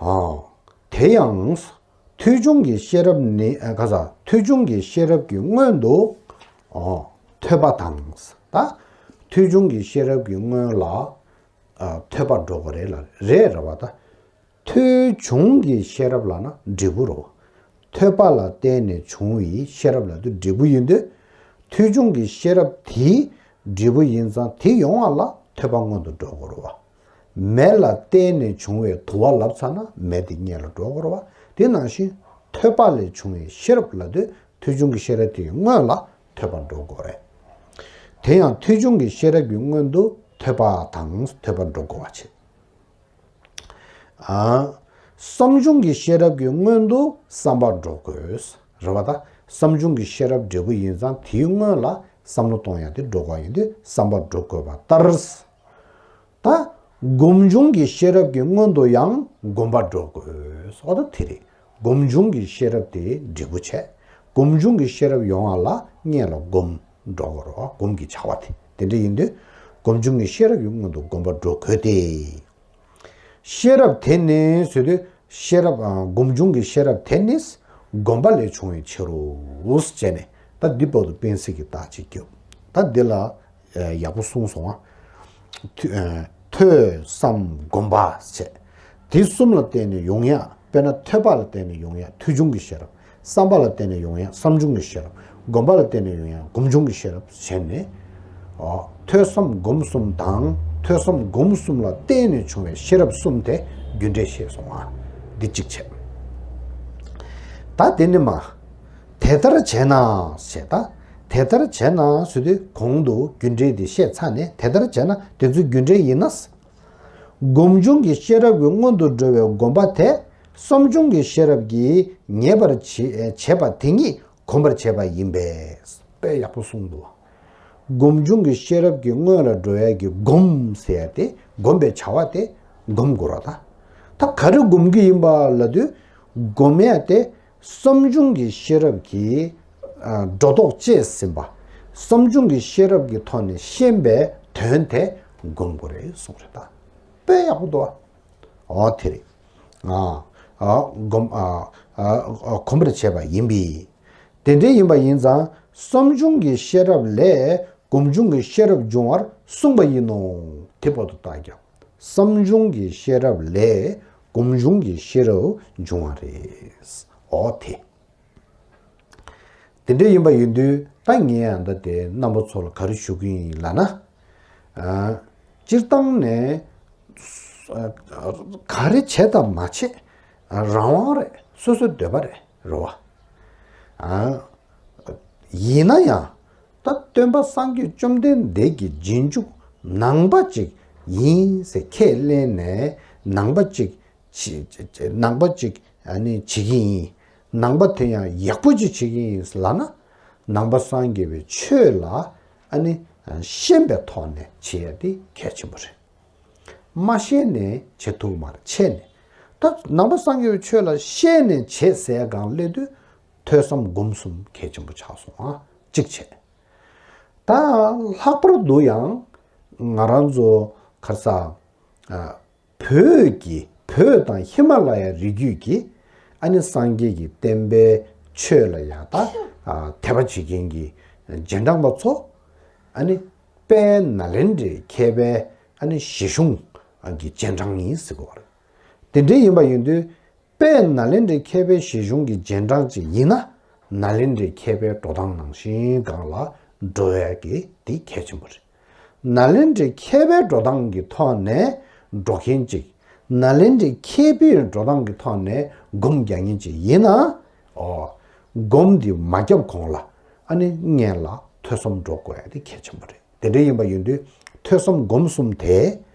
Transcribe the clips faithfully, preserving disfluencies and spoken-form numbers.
ཨོ། དེ་ཡང་། ཐོས་བྱུང་གི་ཤེས་རབ་ནི་ཨ་ག་ས་ཐོས་བྱུང་གི་ཤེས་རབ་ཀྱི་སྔོན་དུ། ཨོ། ཐོས་པ་དང་། ད། ཐོས་བྱུང་གི་ཤེས་རབ་ཀྱི་སྔོན་ལ། ཨ་ཐོས་པ་འགྲོ་དགོས་རེད་ལ་རེད་རེད་བ་ད། ཐོས་བྱུང་གི་ཤེས་རབ་ལབ་ན་འབྲས་བུ་རེད། ཐོས་པ་ལ་བརྟེན་ནས་བྱུང་བའི་ཤེས་རབ་ལབ་དུས་འབྲས་བུ་ཡིན་དུས། ཐོས་བྱུང་གི་ཤེས་རབ་དེའི་འབྲས་བུ་ཡིན་ཙང་དེ་ཡོང་བ་ལ་ཐོས་པ་སྔོན་དུ་འགྲོ་དགོས་རེད་བ། མེ་ལ་བརྟེན་ནས་བྱུང་བའི་དུ་བ་ལབ་ཚར་ན་མེ་དེ་སྔོན་ལ་འགྲོ་དགོས་རེད་བ། དེ་ནང་བཞིན་ཐོས་པ་ལས་བྱུང་བའི་ཤེས་རབ་ལབ་དུས་ཐོས་བྱུང་གི་ཤེས་རབ་དེའི་སྔོན་ལ་ཐོས་པ་འགྲོ་དགོས་རེད། དེ་ཡང་ཐོས་བྱུང་གི་ཤེས་རབ་ཀྱི་སྔོན་དུ་ཐོས་པ་དང་ཐོས་པ་འགྲོ་དགོས་པ་བྱེད། ཨ། བསམ་བྱུང་གི་ཤེས་རབ་ཀྱི་སྔོན་དུ་བསམ་པ་འགྲོ་དགོས། རེད་བ་ད། བསམ་བྱུང་གི་ཤེས་རབ་འབྲས་བུ་ཡིན་ཙང་དེའི་སྔོན་ལ་བསམ་བློ་གཏོང་ཡ་དེ་འགྲོ་དགོས་ཡིན་དུས་བསམ་པ་འགྲོ་དགོས་པ་ལྟར། ད། སྒོམ་བྱུང་གི་ཤེས་རབ་ཀྱི་སྔོན་དུ་ཡང་སྒོམ་པ་འགྲོ་དགོས། འོ་ད་དེ་རེད། སྒོམ་བྱུང་གི་ཤེས་རབ་དེ་འབྲས་བུ་བྱས། སྒོམ་བྱུང་གི་ཤེས་རབ་ཡོང་བ་ལ་སྔོན་ལ་སྒོམ་འགྲོ་དགོས་རེད་བ། སྒོམ་གྱི་བྱ་བ་དེ་དེ་འདྲ་ཡིན་དུས། སྒོམ་བྱུང་གི་ཤེས་རབ་ཀྱི་སྔོན་དུ་སྒོམ་པ་འགྲོ་དགོས་ཏེ། ཤེས་རབ་དེ་ནི་ཟེར་དུས་ཤེས་རབ་ཨ་སྒོམ་བྱུང་གི་ཤེས་རབ་དེ་ནི་སྒོམ་པ་ལས་བྱུང་བའི་ཕྱིར་རོ་ཟེར་ནས་ད་འདི་བར་དུ་དཔེ་གཟིགས་ཀྱི་རྟགས་ཅིག་བརྒྱབ། ད་འདི་ལ་ཨ་ཡག་པོ་གསུངས་སོང་ཨ། ཐོས་ཨ་ཐོས་བསམ་སྒོམ་པ་བྱས། དེ་གསུམ་ལ་བརྟེན་ནས་ཡོང་ཡ། དཔེར་ན་ཐོས་པ་ལ་བརྟེན་ནས་ཡོང་ཡ་ཐོས་བྱུང་གི་ཤེས་རབ། བསམ་པ་ལ་བརྟེན་ནས་ཡོང་ཡ་བསམ་བྱུང་གི་ཤེས་རབ། སྒོམ་པ་ལ་བརྟེན་ནས་ཡོང་ཡ་སྒོམ་བྱུང་གི་ཤེས་རབ་བྱས་ནས། ཨོ། ཐོས་བསམ་སྒོམ་གསུམ་དང་ཐོས་བསམ་སྒོམ་གསུམ་ལ་བརྟེན་ནས་བྱུང་བའི་ཤེས་རབ་གསུམ་དེ་རྒྱུ་འབྲས་བཤད་སོང་ང་། འདི་གཅིག་བྱས། ད་དེ་ནི་མ། དེ་ལྟར་བྱས་ན་ཞེས་ད། དེ་ལྟར་བྱས་ན་ཟེར་དུས་གོང་དུ་རྒྱུ་འབྲས་འདི་བཤད་ཚར་ནས་དེ་ལྟར་བྱས་ན་དེ་ཚོའི་རྒྱུ་འབྲས་ཡིན་ན། སྒོམ་བྱུང་གི་ཤེས་རབ་ཀྱི་སྔོན་དུ་འགྲོ་བའི་སྒོམ་པ་དེ་བསམ་བྱུང་གི་ཤེས་རབ་ཀྱིས་ངེས་པར་བྱེད་བྱེད་པ་དེ་ཉིད་གོམས་པར་བྱེད་པ་ཡིན་པས། དཔེ་ཡག་པོ་གསུངས་འདུག་སྒོམ་བྱུང་གི་ཤེས་རབ་ཀྱི་སྔོན་ལ་འགྲོ་ཡ་གི་སྒོམ་ཟེར་ཡ་དེ་སྒོམ་པའི་བྱ་བ་དེ་སྒོམ་དགོས་ར་ད། ད་ག་རེ་སྒོམ་གྱི་ཡིན་པ་ལབ་དུས་སྒོམ་ཡ་དེ་བསམ་བྱུང་གི་ཤེས་རབ་ཀྱིས་ཨ་སྒྲོ་འདོགས་བཅད་ཟིན་པ། བསམ་བྱུང་གི་ཤེས་རབ་ཀྱི་ཐོག་ནས་ཤེས་པའི་དོན་དེ་སྒོམ་དགོས་རེད་གསུངས་རེད་ད། དཔེ་ཡག་པོ་འདུག་ཨ། འོ་དེ་རེད། ཨ་ཨ་སྒོམ་ཨ་ཨ་ཨ་གོམས་པར་བྱས་པ་ཡིན་པས། དེ་འདྲ་ཡིན་པ་ཡིན་ཙང་བསམ་བྱུང་གི་ཤེས་རབ་ལས་སྒོམ་བྱུང་གི་ཤེས་རབ་འབྱུང་བར་གསུངས་པ་ཡིན་ནོ། དེ་བར་དུ་བརྟག་ཀྱང་བསམ་བྱུང་གི་ཤེས་རབ་ལས་སྒོམ་བྱུང་གི་ཤེས་རབ་འབྱུང་བ་རེད། འོ་དེ། དེ་འདྲ་ཡིན་པ་ཡིན་དུས་ད་ངས་ཡང་ད་དེ་རྣམ་པ་ཚོ་ལ་ག་རེ་ཞུ་གི་ཡིན་ལབ་ན། ཨ། སྤྱིར་བཏང་ནས་ཨ་ག་རེ་བྱས་དང་མ་བྱས་རང་དབང་རེད། སོ་སོའི་འདོད་པ་རེད་རེད་བ། ཨ། ཡིན་ན་ཡང་ད་སྟོན་པ་སངས་རྒྱས་བཅོམ་ལྡན་འདས་ཀྱི་རྗེས་འཇུག་ནང་པ་ཅིག་ཡིན་ཟེར་ཁས་ལེན་ནས་ནང་པ་ཅིག་བྱེད་ནང་པ་ཅིག་ཨ་ནི་བྱེད་ཀྱི་ཡིན། ནང་པ་དེ་ཡང་ཡག་པོ་ཅིག་བྱེད་ཀྱི་ཡིན་ལབ་ན། ནང་པ་སངས་རྒྱས་པའི་ཆོས་ལ་ཨ་ནི་ཤེས་པའི་ཐོག་ནས་བྱེད་ཡ་དེ་གལ་ཆེན་པོ་རེད། མ་ཤེས་ནས་བྱེད་ཐུབ་མ་རེད་ཆེ་ནས། ད་ནང་པ་སངས་རྒྱས་པའི་ཆོས་ལ་ཤེས་ནས་བྱེད་ཟེར་ཡ་སྒང་སླེབས་དུས་ཐོས་བསམ་སྒོམ་གསུམ་གལ་ཆེན་པོ་ཆགས་སོང་ཨ། གཅིག་བྱས། ད་ལྷག་པར་དུ་ཡང་ང་རང་ཚོ་ག་རེ་ཟ། ཨ། བོད་ཀྱི་བོད་དང་ཧི་མ་ལ་ཡ་རི་རྒྱུད་ཀྱི་ཨ་ནི་སངས་རྒྱས་ཀྱི་བསྟན་པའི་ཆོས་ལ་ཡང་ད་ཨ་དད་པ་བྱེད་མཁན་གྱི་རྗེས་འབྲང་པ་ཚོ་ཨ་ནི་དཔལ་ནཱ་ལེནྡྲའི་མཁས་པའི་ཨ་ནི་བཞེད་གཞུང་གི་རྗེས་འབྲང་ཡིན་ཟེར་གོ་རེད། དེ་འདྲ་ཡིན་པ་ཡིན་དུས། དཔལ་ནཱ་ལེནྡྲའི་མཁས་པའི་བཞེད་གཞུང་གི་རྗེས་འབྲང་ཅིག་ཡིན་ན། ནཱ་ལེནྡྲའི་མཁས་པའི་འགྲོ་སྟངས་ནང་བཞིན་སྒང་ལ་འགྲོ་ཡ་གི་དེ་གལ་ཆེན་པོ་རེད། ནཱ་ལེནྡྲའི་མཁས་པའི་འགྲོ་སྟངས་ཀྱི་ཐོག་ནས་འགྲོ་མཁན་ཅིག་ནཱ་ལེནྡྲའི་མཁས་པའི་འགྲོ་སྟངས་ཀྱི་ཐོག་ནས་སྒོམ་རྒྱག་མཁན་ཅིག་ཡིན་ན། ཨོ། སྒོམ་འདི་མ་བརྒྱབ་གོང་ལ་ཨ་ནི་སྔོན་ལ་ཐོས་བསམ་འགྲོ་དགོས་ཡ་དེ་གལ་ཆེན་པོ་རེད། དེ་འདྲ་ཡིན་པ་ཡིན་དུས་ཐོས་བསམ་སྒོམ་གསུམ་དེ་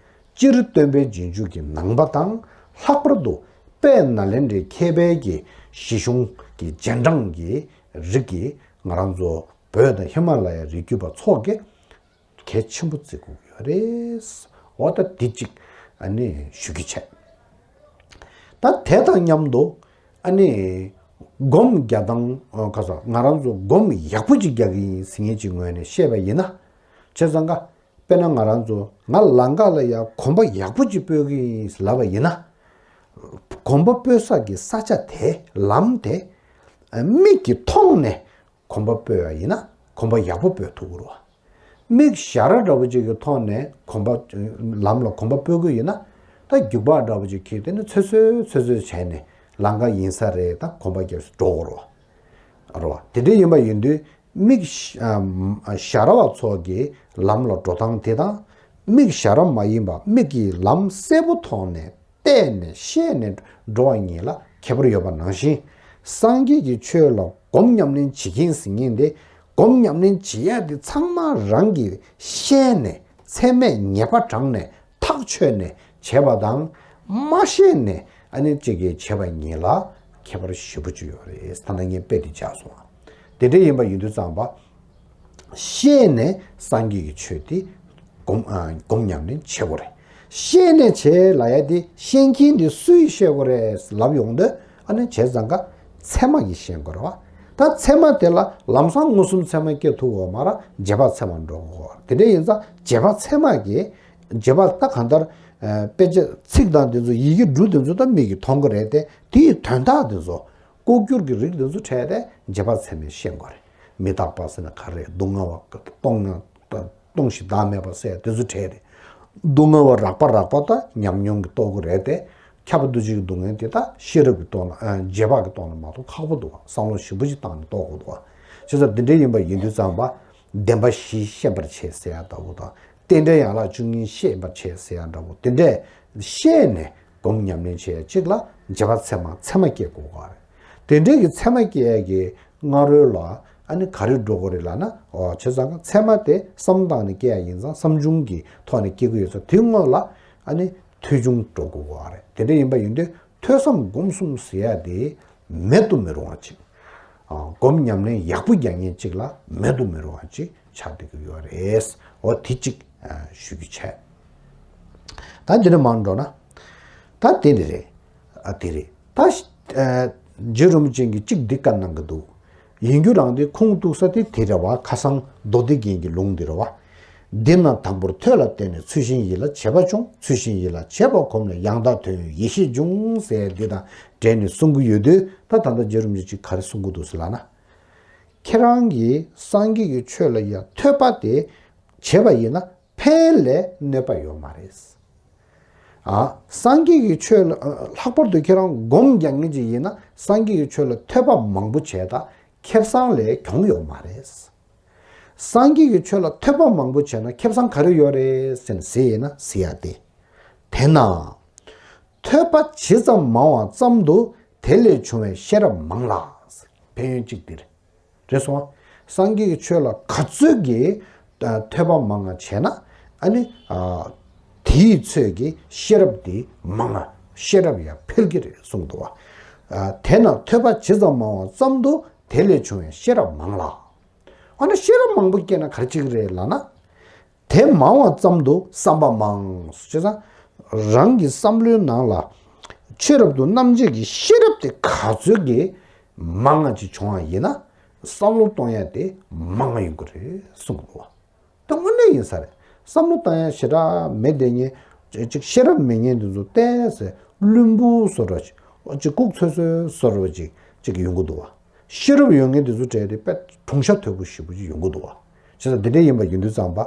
སྤྱིར་སྟོན་པའི་རྗེས་འཇུག་གི་ནང་པ་དང་ལྷག་པར་དུ་དཔལ་ནཱ་ལེནྡྲའི་མཁས་པའི་གི་བཞེད་གཞུང་གི་རྗེས་འབྲང་གི་རིགས་ཀྱི་ང་རང་ཚོ་བོད་དང་ཧི་མ་ལ་ཡའི་རི་རྒྱུད་པ་ཚོ་གི་གལ་ཆེན་པོ་བརྩི་དགོས་ཀྱི་ཡོད་རེད། འོ་ད་འདི་གཅིག་ཨ་ནི་ཞུ་གི་བྱས། ད་དེ་དང་མཉམ་དུ་ཨ་ནི་སྒོམ་རྒྱག་སྟངས་ཁ་སང་ང་རང་ཚོ་སྒོམ་ཡག་པོ་ཅིག་རྒྱག་གི་ཡིན་ཟེར་མཁན་ཅིག་ངོས་ནས་བཤད་པ་ཡིན་ན། བྱས་ཙང་ཀ་དཔེར་ན་ང་རང་ཚོ་ང་ལམ་ཁ་ལ་ཡ་གོམ་པ་ཡག་པོ་ཅིག་སྤོས་གི་ཡིན་ལབ་པ་ཡིན་ན། གོམ་པ་སྤོས་ས་གི་ས་ཆ་དེ་ལམ་དེ་མིག་གིས་མཐོང་ནས་གོམ་པ་སྤོས་པ་ཡིན་ན་གོམ་པ་ཡག་པོ་སྤོས་ཐུབ་ཀྱི་རེད་བ། མིག་ཞར་འདྲ་པོ་ཅིག་གིས་མཐོང་ནས་གོམ་པ་ལམ་ལ་གོམ་པ་སྤོས་ཀྱི་ཡིན་ན། ད་རྒྱུག་པ་འདྲ་པོ་ཅིག་གིས་དེ་ནི་ཚོད་ཚོད་ཚོད་ཚོད་བྱས་ནས་ལམ་ཁ་ཡིན་ས་རེད། ད་གོམ་པ་རྒྱབ་སུ་འགྲོ་དགོས་རེད་བ། རེད་བ། དེ་འདྲ་ཡིན་པ་ཡིན་དུས་མིག་ཞར་བ་ཚོ་གི་ལམ་ལ་འགྲོ་སྟངས་དེ་དང་། མིག་ཞར་བ་མ་ཡིན་པ་མིག་གིས་ལམ་གསལ་པོ་མཐོང་ནས་བལྟས་ནས་ཤེས་ནས་འགྲོ་བ་གཉིས་ལ་ཁྱད་པར་ཡོད་པ་ནང་བཞིན། སངས་རྒྱས་ཀྱི་ཆོས་ལ་སྒོམ་ཉམས་ལེན་བྱེད་མཁན་ཟེར་མཁན་དེ། སྒོམ་ཉམས་ལེན་བྱེད་ཡ་དེ་ཚང་མ་རང་གིས་ཤེས་ནས་ཚད་མས་ངེས་པ་དྲངས་ནས་ཐག་ཆོད་ནས་བྱས་པ་དང་། མ་ཤེས་ནས་ཨ་ནི་གཅིག་གིས་བྱས་པ་གཉིས་ལ་ཁྱད་པར་ཞེ་པོ་ཅིག་ཡོད་རེད། ད་ནང་ངས་དཔེ་དེ་བཞག་སོང་བ། དེ་འདྲ་ཡིན་པ་ཡིན་དུས་ཙམ་པ། ཤེས་ནས་སངས་རྒྱས་ཀྱི་ཆོས་དེ་སྒོམ་ཨ་སྒོམ་ཉམས་ལེན་བྱེད་དགོས་རེད། ཤེས་ནས་བྱེད་ལབ་ཡ་དེ་ཤེས་མཁན་དེ་སུས་ཤེས་དགོས་རེད་ལབ་ཡོང་དུས། ཨ་ནི་བྱས་ཙང་ཀ་ཚད་མ་གིས་ཤེས་དགོས་རེད་བ། ད་ཚད་མ་དེ་ལ་ལམ་སང་མངོན་སུམ་ཚད་མ་སྐྱེ་ཐུབ་དགོས་མ་རེད། རྗེས་དཔག་ཚད་མ་འགྲོ་དགོས། དེ་འདྲ་ཡིན་ཙང་རྗེས་དཔག་ཚད་མ་གིས། རྗེས་དཔག་ད་གང་ལྟར་ཨ་དཔེ་ཆ་ཚིག་དང་དེ་ཚོ་ཡི་གེ་འབྲུ་དེ་ཚོ་ད་མིག་གིས་མཐོང་གི་རེད་དེ། དེའི་དོན་དག་དེ་ཚོ། ལྐོག་གྱུར་གྱི་རིགས་དེ་ཚོ་འཕྲད་དེ་རྗེས་དཔག་ཚད་མས་ཤེས་དགོས་རེད། མི་རྟག་པ་ཟེར་ན་ག་རེ། སྡུག་བསྔལ་བ་སྟོང་ན་སྟོང་ཞིང་བདག་མེད་པ་ཟེར་དེ་ཚོ་འཕྲད་དེ། སྡུག་བསྔལ་བ་རགས་པ་རགས་པ་ད་ཉམས་མྱོང་གིས་རྟོགས་ཀྱི་རེད་དེ། ཁྱབ་པ་འདུ་བྱེད་ཀྱི་སྡུག་བསྔལ་དེ་ད་ཤེས་རབ་ཀྱིས་རྟོགས་ན། ཨ་རྗེས་དཔག་གིས་རྟོགས་ན་མ་གཏོགས་ཁག་པོ་འདུག་བ། བསམ་བློ་ཞིབ་པོ་ཞིག་བཏང་ནས་རྟོགས་དགོས་འདུག་བ། བྱས་ཙང་འདི་འདྲ་ཡིན་པ་ཡིན་དུས་ཙམ་པ། བདེན་པ་བཞི་ཤེས་པར་བྱེད་ཟེར་ཡ་ལྟ་བུ་དང་། རྟེན་འབྲེལ་ཡན་ལག་བཅུ་གཉིས་ཤེས་པར་བྱེད་ཟེར་ཡ་འདྲ་པོ་དེ་འདྲས་ཤེས་ནས་སྒོམ་ཉམས་ལེན་བྱེད་ཡ་གཅིག་ལ་རྗེས་དཔག་ཚད་མ་ཚད་མ་སྐྱེ་དགོས་པ་རེད། དེ་འདྲས་ཀྱི་ཚད་མ་སྐྱེ་ཡ་གི་སྔ་རོལ་ལ་ཨ་ནི་ག་རེ་འགྲོ་དགོས་རེད་ལབ་ན། འོ་བྱས་ཙང་ཚད་མ་དེ་བསམ་བཏང་ནས་སྐྱེ་ཡ་ཡིན་ཙང་བསམ་བྱུང་གི་ཐོག་ནས་སྐྱེ་གི་ཡོད་ཙང་། དེའི་སྔོན་ལ་ཨ་ནི་ཐོས་བྱུང་འགྲོ་དགོས་པ་རེད། དེ་འདྲ་ཡིན་པ་ཡིན་དུས་ཐོས་བསམ་སྒོམ་གསུམ་ཟེར་ཡ་དེ་མེད་དུ་མི་རུང་བ་ཅིག་ཨ་སྒོམ་ཉམས་ལེན་ཡག་པོ་རྒྱག་མཁན་ཅིག་ལ་མེད་དུ་མི་རུང་བ་ཅིག་ཆགས་བསྡད་ཀྱི་ཡོད་རེད། འོ་དེ་གཅིག་ཨ་ཞུ་རྒྱུ་བྱས། ད་འདི་ནས་མར་འགྲོ་ན། ད་དེ་འདི་རེད། ཨ་དེ་རེད། ད་ཨ་རྗེ་རིན་པོ་ཆེ་གིས་གཅིག་འདི་བཀའ་གནང་གི་འདུག་ཡིན་རྒྱུ་རང་དེ་ཁུངས་གཏུགས་ས་དེ་དེ་རེད་བ། ཁ་སང་མདོ་སྡེ་རྒྱན་གྱི་ལུང་འདི་རེད་བ། འདི་ན་དང་པོར་ཐོས་ལ་བརྟེན་ནས་ཚུལ་ཤིང་ཡིད་ལ་བྱེད་པ་འབྱུང་། ཚུལ་ཤིང་ཡིད་ལ་བྱེད་པ་གོམས་ནས་ཡང་དག་དོན་ཡོད་ཡེ་ཤེས་འབྱུང་ཟེར་འདི་དང་འབྲེལ་ནས་གསུང་གི་ཡོད་དུས། ད་ད་ལྟ་རྗེ་རིན་པོ་ཆེ་ག་རེ་གསུང་གི་འདུག་ཟེར་ལབ་ན། ཁྱེད་རང་གིས་སངས་རྒྱས་ཀྱི་ཆོས་ལ་ཡ་ཐོས་པ་དེ་བྱེད་པ་ཡིན་ན་ཕན་ལས་གནོད་པ་ཡོད་མ་རེད། ཨ་སངས་རྒྱས་ཀྱི་ཆོས་ལ་ཨ་ལྷག་པར་དུ་ཁྱེད་རང་སྒོམ་རྒྱག་མཁན་ཅིག་ཡིན་ན་སངས་རྒྱས་ཀྱི་ཆོས་ལ་ཐོས་པ་མང་པོ་བྱས་ད་ཁེ་བཟང་ལས་གྱོང་ཡོད་མ་རེད། སངས་རྒྱས་ཀྱི་ཆོས་ལ་ཐོས་པ་མང་པོ་བྱས་ན་ཁེ་བཟང་ག་རེ་ཡོད་རེད་ཟེར་ན་ཟེར་ཡིན་ན་ཟེར་ཡ་དེ། དེས་ན་ཐོས་པ་ཇི་ཙམ་མང་བ་ཙམ་དུ་དེ་ལས་བྱུང་བའི་ཤེས་རབ་མང་ལ། ཕན་ཡོན་གཅིག་འདིར། རེད་སོང་ང་། སངས་རྒྱས་ཀྱི་ཆོས་ལ་ག་ཚོད་ཀྱི་ཐོས་པ་མང་ང་བྱས་ན་ཨ་ནི་ཨ་དེའི་ཚོད་ཀྱི་ཤེས་རབ་དེ་མང་ང་ཤེས་རབ་ཡང་འཕེལ་གྱི་རེད་གསུངས་འདུག་བ། ཨ་དེས་ན་ཐོས་པ་ཇི་ཙམ་མང་བ་ཙམ་དུ་དེ་ལས་བྱུང་བའི་ཤེས་རབ་མང་ལ། ཨ་ནི་ཤེས་རབ་མང་པོ་སྐྱེས་ན་ག་རེ་བྱེད་ཀྱི་རེད་ལབ་ན། དེ་མང་བ་ཙམ་དུ་བསམ་པ་མང་། བྱས་ཙང་རང་གི་བསམ་བློའི་ནང་ལ་ཆོས་རབ་ཏུ་རྣམ་འབྱེད་ཀྱི་ཤེས་རབ་དེ་ག་ཚོད་ཀྱི་མང་ང་ཅིག་བྱུང་བ་ཡིན་ན་བསམ་བློ་གཏོང་ཡ་དེ་མང་ང་ཡོང་གི་རེད་གསུངས་འདུག་བ། ད་དངོས་གནས་ཡིན་ས་རེད། བསམ་བློ་བཏང་ཡ་ཞེ་དྲག་མེད་བསྡད་མཁན་ཅིག་ཤེས་རབ་མེད་མཁན་དེ་ཚོ་བསྟན་ཟེར་བླུན་པོ་བཟོ་འདྲ་ཅིག་ཅིག་ལྐུགས་ཚོད་ཚོད་བཟོ་འདྲ་ཅིག་ཅིག་ཡོང་གི་འདུག་བ། ཤེས་རབ་ཡོད་མཁན་དེ་ཚོ་གྲས་དེ་དཔེ་གྲུང་ཤ་དོད་པོ་ཞེ་པོ་ཅིག་ཡོང་གི་འདུག་བ། བྱས་ཙང་འདི་འདྲ་ཡིན་པ་ཡིན་དུས་ཙམ་པ།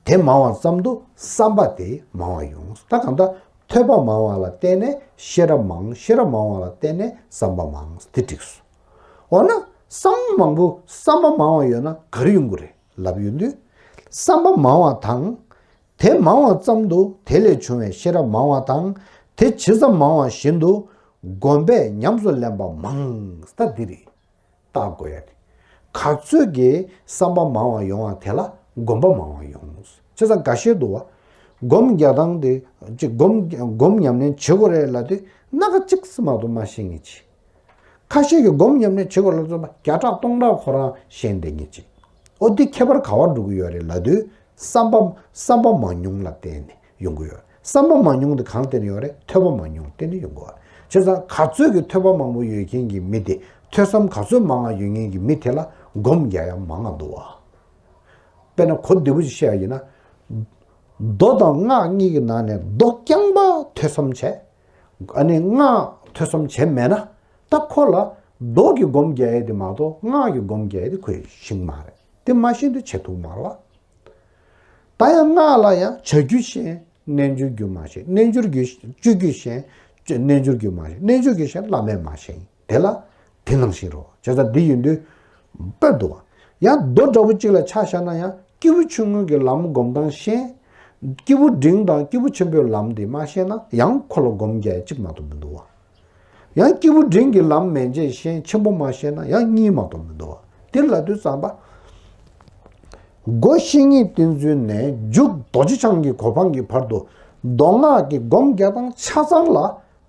དེ་མང་བ་ཙམ་དུ་བསམ་པ་དེ་མང་བ་ཡོང་། ད་གང་ལྟར་ཐོས་པ་མང་བ་ལ་བརྟེན་ནས་ཤེས་རབ་མང་། ཤེས་རབ་མང་བ་ལ་བརྟེན་ནས་བསམ་པ་མང་། དེ་འགྲིག་སོང་། འོ་ན་བསམ་མང་པོ་བསམ་པ་མང་བ་ཡོད་ན་ག་རེ་ཡོང་གི་རེད་ལབ་ཡོང་དུས། བསམ་པ་མང་བ་དང་། དེ་མང་བ་ཙམ་དུ་དེ་ལས་བྱུང་བའི་ཤེས་རབ་མང་བ་དང་། དེ་ཇི་ཙམ་མང་བ་བཞིན་དུ་སྒོམ་པས་ཉམས་སུ་ལེན་པ་མང་། ད་འདི་རེད། བརྟག་དགོས་ཡ་དེ། ག་ཚོད་ཀྱི་བསམ་པ་མང་བ་ཡོང་བ་དེ་ལ་སྒོམ་པ་མང་བ་ཡོང་། བྱས་ཙང་འགའ་ཤས་འདུག་བ། སྒོམ་རྒྱག་སྟངས་དེ་ཅིག་སྒོམ་སྒོམ་ཉམས་ལེན་བྱེད་དགོས་རེད་ལབ་དུས་སྣ་ཁ་གཅིག་ཙམ་མ་གཏོགས་མ་ཤེས་མཁན་ཅིག་ཁ་ཤས་ཀྱིས་སྒོམ་ཉམས་ལེན་བྱེད་དགོས་ལབ་ཙམ་པ་བརྒྱ་ཕྲག་སྟོང་ཕྲག་ཁོ་རང་ཤེས་བསྡད་མཁན་ཅིག་འོ་འདི་ཁྱད་པར་ག་བར་འགྲོ་གི་ཡོད་རེད་ལབ་དུས། བསམ་པ་བསམ་པ་མང་ཉུང་ལ་བརྟེན་ནས་ཡོང་གི་ཡོད། བསམ་པ་མང་ཉུང་དེ་གང་ལ་བརྟེན་ནས་ཡོད་རེད། ཐོས་པ་མང་ཉུང་ལ་བརྟེན་ནས་ཡོང་གི་ཡོད་རེད། བྱས་ཙང་ག་ཚོད་ཀྱི་ཐོས་པ་མང་པོ་ཡོད་མཁན་གྱི་མི་དེ། ཐོས་བསམ་ག་ཚོད་མང་བ་ཡོད་མཁན་གྱི་མི་དེ་ལ་སྒོམ་རྒྱག་ཡ་མང་ང་འདུག་བ། དཔེར་ན་གོ་བདེ་པོ་ཞིག་བཤད་ཡ་ཡིན་ན། མདོ་དང་སྔགས་གཉིས་ཀྱི་ནང་ནས་མདོ་རྐྱང་པ་ཐོས་བསམ་བྱས། ཨ་ནི་སྔགས་ཐོས་བསམ་བྱས་མེད་ན། ད་ཁོ་ལ་མདོ་གི་སྒོམ་རྒྱག་ཡས་དེ་མ་གཏོགས་སྔགས་ཀྱི་སྒོམ་རྒྱག་ཡས་དེ་ཁོས་ཤེས་ཀྱི་མ་རེད། དེ་མ་ཤེས་དུས་བྱེད་ཐུབ་མ་རེད་བ། ད་ཡང་སྔགས་ལ་ཡང་བྱ་རྒྱུད་ཤེས། རྣལ་འབྱོར་རྒྱུད་མ་ཤེས། རྣལ་འབྱོར་རྒྱུད་སྤྱོད་རྒྱུད་ཤེས། རྣལ་འབྱོར་རྒྱུད་མ་ཤེས། རྣལ་འབྱོར་རྒྱུད་ཤེས། བླ་མེད་མ་ཤེས། དེ་ལ་དེ་ནང་བཞིན་རོ། བྱས་ཙང་འདི་ཡིན་དུས་དཔེ་འདུག་བ། ཡང་མདོ་འདྲ་བོ་གཅིག་ལ་ཆ་བཞག་ན་ཡང་སྐྱེས་བུ་ཆུང་ངུ་གི་ལམ་སྒོམ་སྟངས་ཤེས། སྐྱེས་བུ་འབྲིང་དང་སྐྱེས་བུ་ཆེན་པོའི་ལམ་དེ་མ་ཤེས་ན་ཡང་ཁོ་ལ་སྒོམ་རྒྱག་ཡས་གཅིག་མ་གཏོགས་མི་འདུག་བ། ཡང་སྐྱེས་བུ་འབྲིང་གི་ལམ་མན་ཆད་ཤེས། ཆེན་པོ་མ་ཤེས་ན་ཡང་གཉིས་མ་གཏོགས་མི་འདུག་བ། དེ་ལ་དུས་ཙམ་པ། སྒོ་བཤེས་གཉེན་བསྟེན་ཚུལ་ནས་མཇུག་རྡོ་རྗེ་འཆང་གི་གོ་འཕང་གི་བར་དུ་མདོ་སྔགས་ཀྱི་སྒོམ་རྒྱག་སྟངས་ཆ་ཚང་ལ་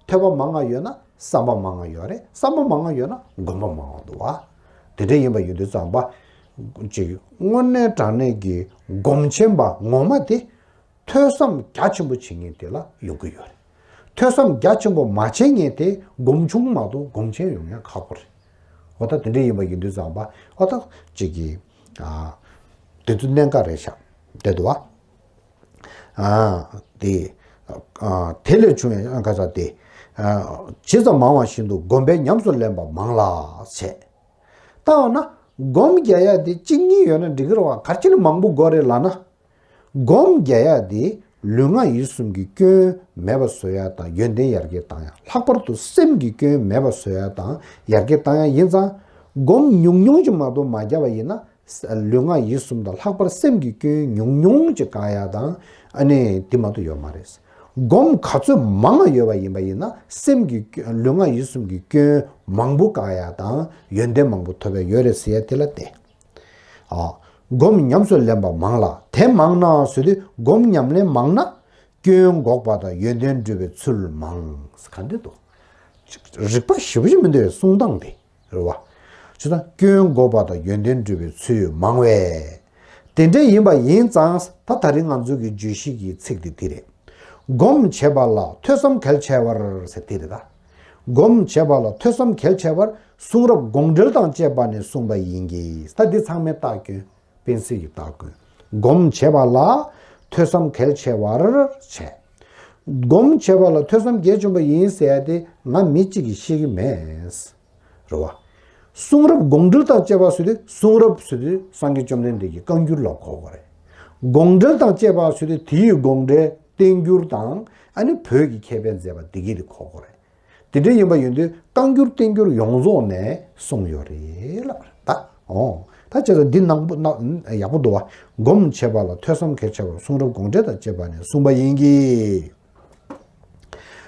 ཐོས་པ་མང་བ་ཡོད་ན་བསམ་པ་མང་བ་ཡོད་རེད། བསམ་པ་མང་བ་ཡོད་ན་སྒོམ་པ་མང་བ་འདུག་བ། དེ་འདྲ་ཡིན་པ་ཡིན་དུས་ཙམ་པ། ཅིག་དངོས་གནས་དྲང་གནས་ཀྱི་སྒོམ་ཆེན་པ་ངོ་མ་དེ། ཐོས་བསམ་རྒྱ་ཆེན་པོ་བྱེད་མཁན་དེ་ལ་ཡོང་གི་ཡོད་རེད། ཐོས་བསམ་རྒྱ་ཆེན་པོ་མ་བྱེད་མཁན་དེ་སྒོམ་ཆུང་མ་གཏོགས་སྒོམ་ཆེན་ཡོང་ཡ་ཁག་པོ་རེད། འོ་ད་དེ་འདྲ་ཡིན་པ་ཡིན་དུས་ཙམ་པ། འོ་ད་ཅིག་གི། ཨ། དེ་ཚོ་གནད་འགག་རེད་ཤག་དེ་འདུག་བ། ཨ། དེ། ཨ། དེ་ལས་བྱུང་བའི་ཨ་ག་ས་དེ། ཨ། ཇི་ཙམ་མང་བ་བཞིན་དུ་སྒོམ་པས་ཉམས་སུ་ལེན་པ་མང་ལ་བྱས། ད་འོ་ན། སྒོམ་རྒྱག་ཡ་དེ་གཅིག་གཉིས་ཡོད་ན་འགྲིག་གི་རེད་བ། ག་རེ་བྱས་ནས་མང་པོ་དགོས་རེད་ལབ་ན། སྒོམ་རྒྱག་ཡ་དེ་ལུས་ངག་ཡིད་གསུམ་གྱི་སྐྱོན་མེད་པ་བཟོ་ཡ་དང་ཡོན་ཏན་ཡར་རྒྱས་བཏང་ཡ། ལྷག་པར་དུ་སེམས་ཀྱི་སྐྱོན་མེད་པ་བཟོ་ཡ་དང་ཡར་རྒྱས་བཏང་ཡ་ཡིན་ཙང་། སྒོམ་ཉུང་ཉུང་ཅིག་མ་གཏོགས་མ་རྒྱག་པ་ཡིན་ན། ལུས་ངག་ཡིད་གསུམ་དང་ལྷག་པར་སེམས་ཀྱི་སྐྱོན་ཉུང་ཉུང་ཅིག་བཀག་ཡ་དང་། ཨ་ནི་དེ་མ་གཏོགས་ཡོད་མ་རེད། སྒོམ་ག་ཚོད་མང་ང་ཡོད་པ་ཡིན་པ་ཡིན་ན་སེམས་ཀྱི་སྐྱོན། ལུས་ངག་ཡིད་གསུམ་གྱི་སྐྱོན་མང་པོ་བཀག་ཡ་དང་ཡོན་ཏན་མང་པོ་ཐོབ་ཡ་ཡོད་རེད་ཟེར་ཡ་དེ་ལ་བལྟས། ཨ། སྒོམ་ཉམས་སུ་ལེན་པ་མང་ལ། དེ་མང་ན་ཟེར་དུས་སྒོམ་ཉམས་ལེན་མང་ན་སྐྱོན་འགོག་པ་དང་ཡོན་ཏན་སྒྲུབ་པའི་ཚུལ་མང་། ག་འདྲ་འདུག་རིག་པ་ཞེ་པོ་ཅིག་མི་འདུག་པའི་གསུང་སྟངས་དེ། རེད་བ། བྱས་ཙང་སྐྱོན་འགོག་པ་དང་ཡོན་ཏན་སྒྲུབ་པའི་ཚུལ་མང་བས། དེ་འདྲ་ཡིན་པ་ཡིན་ཙང་། ད་ད་རིང་ང་ཚོ་གི་བརྗོད་གཞི་གི་ཚིག་དེ་འདི་རེད། སྒོམ་བྱེད་པ་ལ་ཐོས་བསམ་གལ་ཆེ་བར་ཟེར་དེ་རེད་ད། སྒོམ་བྱེད་པ་ལ་ཐོས་བསམ་གལ་ཆེ་བར་གསུང་རབ་དགོངས་འགྲེལ་དང་བཅས་པ་ནས་གསུངས་པ་ཡིན་གྱི། ད་འདི་ཚང་མས་བརྟག་སྐྱོན། སྤེན་སྲིད་ཀྱིས་བརྟག་དགོས། སྒོམ་བྱེད་པ་ལ་ཐོས་བསམ་གལ་ཆེ་བར་བྱས། སྒོམ་བྱེད་པ་ལ་ཐོས་བསམ་གལ་ཆེན་པོ་ཡིན་ཟེར་ཡ་དེ་ང་མི་གཅིག་གིས་ཤེས་ཀྱི་མེད། རེད་བ། གསུང་རབ་དགོངས་འགྲེལ་དང་བཅས་པ་ཟེར་དུས་གསུང་རབ་ཟེར་དུས་སངས་རྒྱས་བཅོམ་ལྡན་འདས་ཀྱི་བཀའ་འགྱུར་ལ་གོ་དགོས་རེད། དགོངས་འགྲེལ་དང་བཅས་པ་ཟེར་དུས་དེའི་དགོངས་འགྲེལ་བསྟན་འགྱུར་དང་། ཨ་ནི་བོད་ཀྱི་མཁས་པའི་མཛད་པ་འདི་གས་དེ་གོ་དགོས་རེད། དེ་འདྲ་ཡིན་པ་ཡིན་དུས་བཀའ་འགྱུར་བསྟན་འགྱུར་ཡོངས་རྫོགས་ནས་གསུངས་ཡོད་རེད་ལབ་རེད་ད། ཨོ། ད་བྱས་ཙང་འདི་ནང་པོ་ན་ཡག་པོ་འདུག་བ། སྒོམ་བྱེད་པ་ལ་ཐོས་བསམ་གལ་ཆེ་བར་གསུང་རབ་དགོངས་འགྲེལ་དང་བཅས་པ་ནས་གསུངས་པ་ཡིན་གྱི།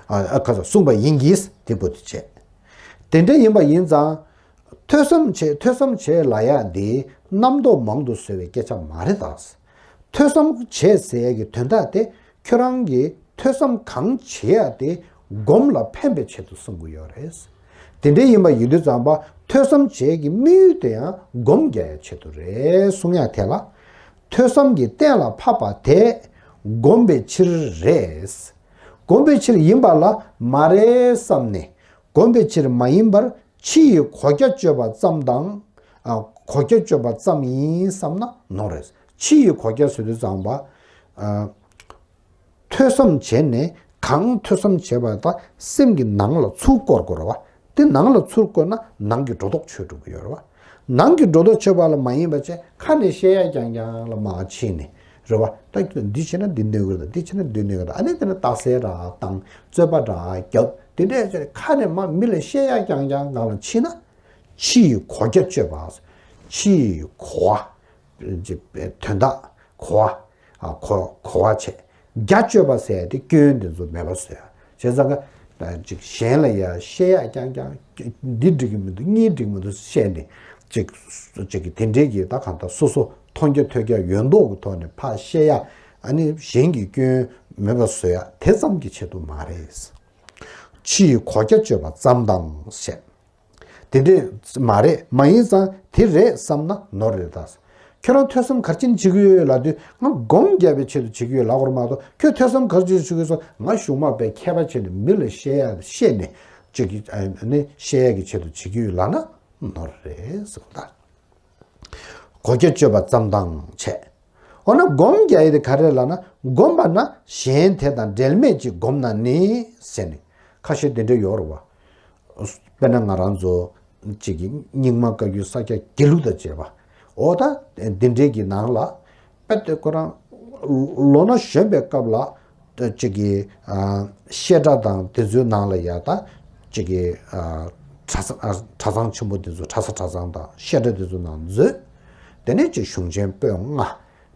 ཨ། ཨ། ཁ་ས་གསུངས་པ་ཡིན་གྱི། དེ་པོ་དེ་བྱས། དེ་འདྲ་ཡིན་པ་ཡིན་ཙང་། ཐོས་བསམ་བྱེད། ཐོས་བསམ་བྱེད་ལབ་ཡ་འདི་རྣམ་རྟོག་མང་དུ་བཟོ་བའི་སྐད་ཆ་མ་རེད་ད། ཐོས་བསམ་བྱེད་ཟེར་ཡ་གི་དོན་དག་དེ། ཁྱོད་རང་གིས་ཐོས་བསམ་གང་བྱེད་ཡ་དེ་སྒོམ་ལ་ཕན་པའི་ཆེད་དུ་གསུང་གི་ཡོད་རེད། དེ་འདྲ་ཡིན་པ་ཡིན་དུས་ཙམ་པ་ཐོས་བསམ་བྱེད་ཀྱི་དམིགས་ཡུལ་དེ་ཡང་སྒོམ་རྒྱག་ཡ་ཆེད་དུ་རེད་གསུང་ཡ་དེ་ལ། ཐོས་བསམ་གྱིས་གཏན་ལ་ཕབ་པ་དེ་སྒོམ་པའི་ཕྱིར་རེད། སྒོམ་པའི་ཕྱིར་ཡིན་པ་ལ་མ་རེད་བསམ་ནས། སྒོམ་པའི་ཕྱིར་མ་ཡིན་པར་ཕྱི་ཡི་གོ་རྒྱ་གཅོད་པ་ཙམ་དང་། ཨ། གོ་རྒྱ་གཅོད་པ་ཙམ་ཡིན་བསམ་ན་ནོར་རེད། ཕྱི་ཡི་གོ་རྒྱ་ཟེར་དུས་ཙམ་པ། ཨ། ཐོས་བསམ་བྱས་ནས་གང་ཐོས་བསམ་བྱས་པ་དང་སེམས་ཀྱི་ནང་ལ་ཚུར་བསྐོར་དགོས་རེད་བ། དེ་ནང་ལ་ཚུར་བསྐོར་ན་ནང་གི་སྒྲོ་འདོགས་ཆོད་འགྲོ་གི་ཡོད་རེད་བ། ནང་གི་སྒྲོ་འདོགས་ཆོད་པ་ལ་མ་ཡིན་པ་བྱས་ཁ་ནས་བཤད་ཡ་རྐྱང་རྐྱང་ལ་མ་ཕྱིན་ནས་རེད་བ། ད་འདི་བྱས་ན་འདི་གནོད་གི་རེད། འདི་བྱས་ན་འདི་གནོད་གི་རེད། ཨ་ནི་དེ་ནས་རྟགས་གསལ་འདྲ་བཏང་། རྩོད་པ་འདྲ་རྒྱབ། དེ་འདྲས་བྱས་ནས་ཁ་ནས་མ་མི་ལ་བཤད་ཡ་རྐྱང་རྐྱང་སྒང་ལ་ཕྱིན་ན། ཕྱི་ཡི་གོ་རྒྱ་གཅོད་པ། ཕྱི་ཡི་གོ་བ། དོན་དག་གོ་བ། ཨ། གོ་གོ་བ་བྱས། རྒྱ་གཅོད་པ་ཟེར་ཡ་དེ་སྐྱོན་དེ་ཚོ་མེད་པ་བཟོ་ཡ། བྱས་ཙང་ཀ་ཅིག་གཞན་ལ་ཡ་བཤད་ཡ་རྐྱང་རྐྱང་། འདི་འགྲིག་གི་མི་འདུག་གཉིས་འགྲིག་མི་འདུག་བཤད་ནས། ཅིག་ཅིག་གི་དེ་འདྲའི་གི་ད་གང་ལྟར་སོ་སོ་མཐོང་རྒྱ་ཐོས་རྒྱ་ཡོད་མདོག་གི་ཐོག་ནས་ཕར་བཤད་ཡ། ཨ་ནི་གཞན་གྱི་སྐྱོན་མེད་པ་བཟོ་ཡ་དེ་ཙམ་གྱི་ཆེད་དུ་མ་རེད། ཕྱི་ཡི་གོ་རྒྱ་གཅོད་པ་ཙམ་དང་བཤད། དེ་འདྲས་མ་རེད། མ་ཡིན་ཙང་དེ་རེད་བསམ་ན་ནོར་རེད་ད། ཁྱོད་རང་ཐོས་བསམ་ག་རེ་བྱེད་ཀྱི་ཡོད་ལབ་དུས་ང་སྒོམ་རྒྱག་པའི་ཆེད་དུ་བྱེད་ཀྱི་ཡོད་ལབ་དགོས་རེད་མ་གཏོགས། ཁྱོད་ཐོས་བསམ་ག་རེ་བྱེད་ཀྱི་ཡོད་ཟེར། ང་གཞུག་མ་དཔེ་མཁས་པ་བྱས་ནས་མི་ལ་བཤད་ཡ་བཤད་ནས་ཅིག་གི་ཨ་ནི་བཤད་ཡ་གི་ཆེད་དུ་བྱེད་ཀྱི་ཡོད་ལབ་ན་ནོར་རེད་ཟེར་བ་ད། གོ་རྒྱ་གཅོད་པ་ཙམ་དང་བྱས། འོ་ན་སྒོམ་རྒྱག་ཡས་དེ་ག་རེ་ལབ་ན། བསྒོམས་པ་ན་གཞན་དེ་དང་འབྲལ་མེད་ཅིག་བསྒོམས་ན་ནི་ཟེར་ནས། ཁ་ཤས་དེ་འདྲ་ཡོད་རེད་བ། དཔེར་ན་ང་རང་ཚོ་གཅིག་གི་རྙིང་མ་བཀའ་བརྒྱུད་ས་སྐྱ་དགེ་ལུགས་དང་བཅས་པ། འོ་ད་འདི་འདྲའི་གི་ནང་ལ་དཔེ་དེ་ཁོ་རང་ལོ་ན་གཞོན་པའི་སྐབས་ལ་གཅིག་གི་ཨ་བཤད་གྲྭ་དང་དེ་ཚོའི་ནང་ལ་ཡ་ད་གཅིག་གི་ཨ་གྲྭ་ཚང་ཨ་གྲྭ་ཚང་ཆེན་པོ་དེ་ཚོ་གྲྭ་ས་གྲྭ་ཚང་དང་བཤད་གྲྭ་དེ་ཚོ་ནང་འཛུལ། དེ་ནས་གཅིག་གཞུང་ཆེན་པོད་ལྔ།